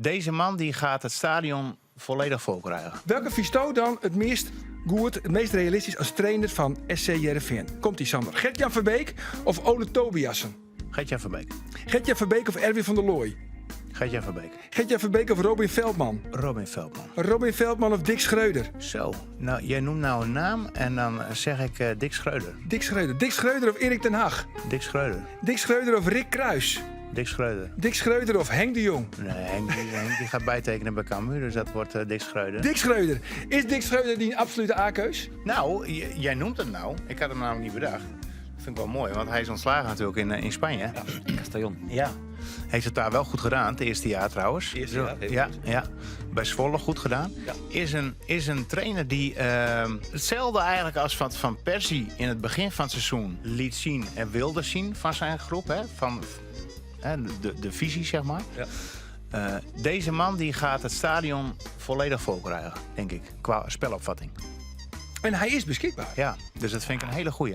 Deze man die gaat het stadion volledig vol krijgen. Welke fynsto dan it meast goed, it meast realistysk as trainer fan SC Hearrenfean? Komt ie, Sander. Gertjan Verbeek of Ole Tobiasen? Gertjan Verbeek. Gertjan Verbeek of Erwin van der Looy? Gertjan Verbeek. Gertjan Verbeek of Robin Veldman? Robin Veldman. Robin Veldman of Dick Schreuder? Zo, nou, jij noemt nou een naam en dan zeg ik Dick Schreuder. Dick Schreuder. Dick Schreuder of Erik ten Hag? Dick Schreuder. Dick Schreuder of Rick Kruis? Dick Schreuder. Dick Schreuder of Henk de Jong? Nee, Henk die gaat bijtekenen bij Cambuur, dus dat wordt Dick Schreuder. Dick Schreuder. Is Dick Schreuder dyn absolute A-keus? Nou, jij noemt hem nou. Ik had hem namelijk niet bedacht. Dat vind ik wel mooi, want hij is ontslagen natuurlijk in Spanje. Ja, Castellón. Ja. Heeft het daar wel goed gedaan, het eerste jaar trouwens. Eerste jaar, heel Ja, goed. ja. Bij Zwolle goed gedaan. Ja. Is een trainer die hetzelfde eigenlijk als wat Van Persie in het begin van het seizoen liet zien en wilde zien van zijn groep. Hè, van, hè, de visie, zeg maar. Ja. Deze man die gaat het stadion volledig vol krijgen, denk ik, qua spelopvatting. En hij is beschikbaar. Ja, dus dat vind ik een hele goeie.